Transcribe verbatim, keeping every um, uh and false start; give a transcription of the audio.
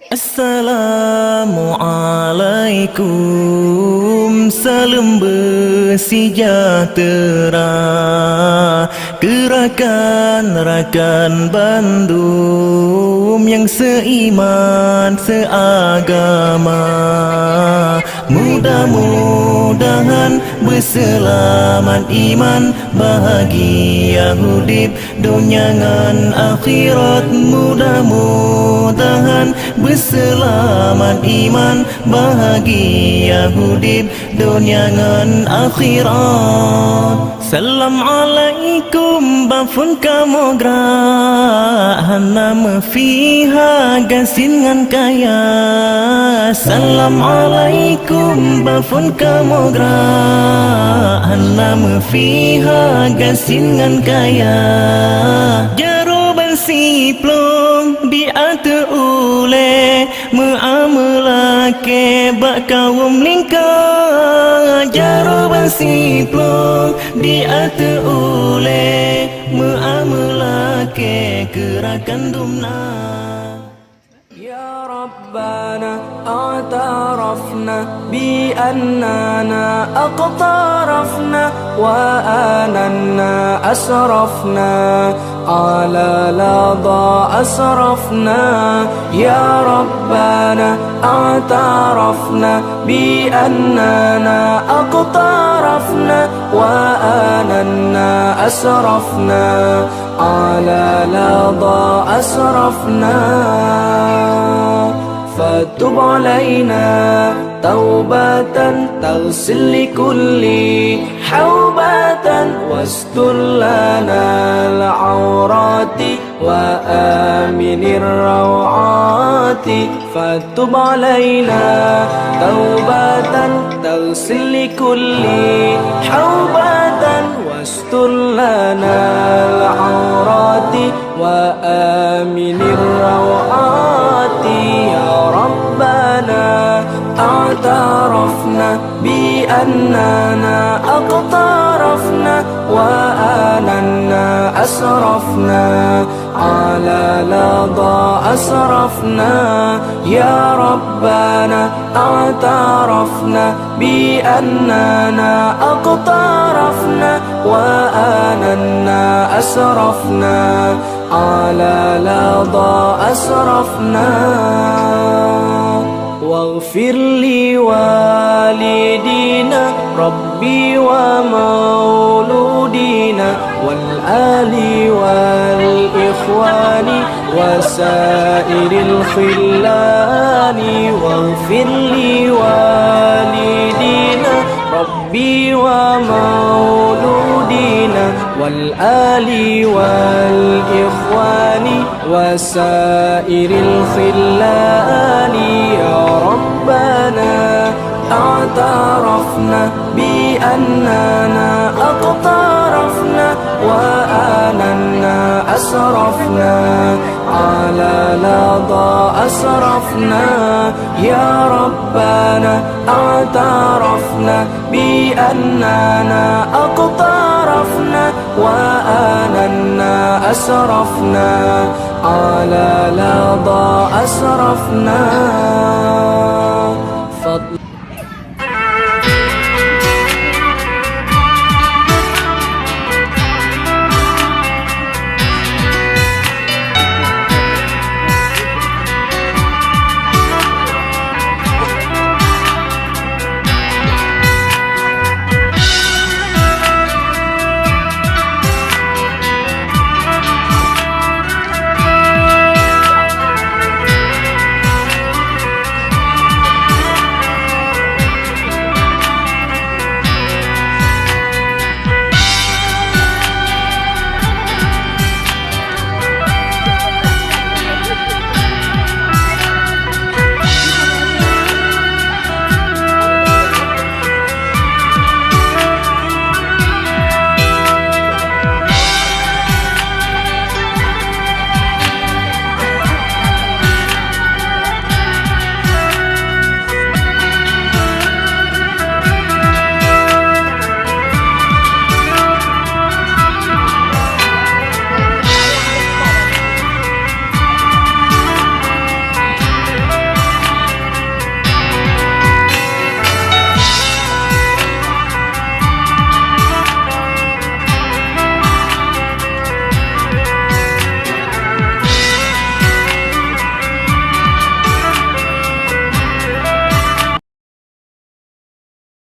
Assalamualaikum, saleuem beusejahtera keu rakan-rakan bandum nyang seuiman seuagama. Mudah-mudahan beuseulamat iman, bahagia udeb donya ngon akhirat. Mudah-mudahan beuseulamat iman, bahagia udeb donya ngon akhirat. Salam alaikum baphon kamoe grak, hana meufiha gasien ngon kaya. Salam alaikum baphon kamoe grak, hana meufiha gasien ngon kaya. Jaroe ban siploh di ateueh ulée, meu'ah meulakée bak kawöm lingka. Jaroe ban siploh di ateueh ulée, meu'ah meulakée keu rakan dumna. يا ربنا اعترفنا بأننا اقترفنا وآننا أسرفنا على لظى أسرفنا. يا ربنا اعترفنا بأننا اقترفنا وآننا أسرفنا على لظى أسرفنا. فتب علينا توبة تغسل لكل حوبة واستر لنا العورات وآمن الروعات. فتب علينا توبة تغسل لكل حوبة واستر لنا العورات وآمن الروعات. يا ربنا اعترفنا بأننا اقترفنا وآننا أسرفنا على لظى أسرفنا. يا ربنا اعترفنا بأننا اقترفنا وآننا أسرفنا على لظى أسرفنا. واغفر لوالدينا ربي ومولودينا والآل والإخوان وسائر الخلان. واغفر لوالدينا ربي ومولودينا والآل والإخوان وسائر الخلان. يا ربنا اعترفنا بأننا اقترفنا وآننا أسرفنا على لظى أسرفنا. يا ربنا اعترفنا بأننا اقترفنا وآننا أسرفنا على لظى أسرفنا.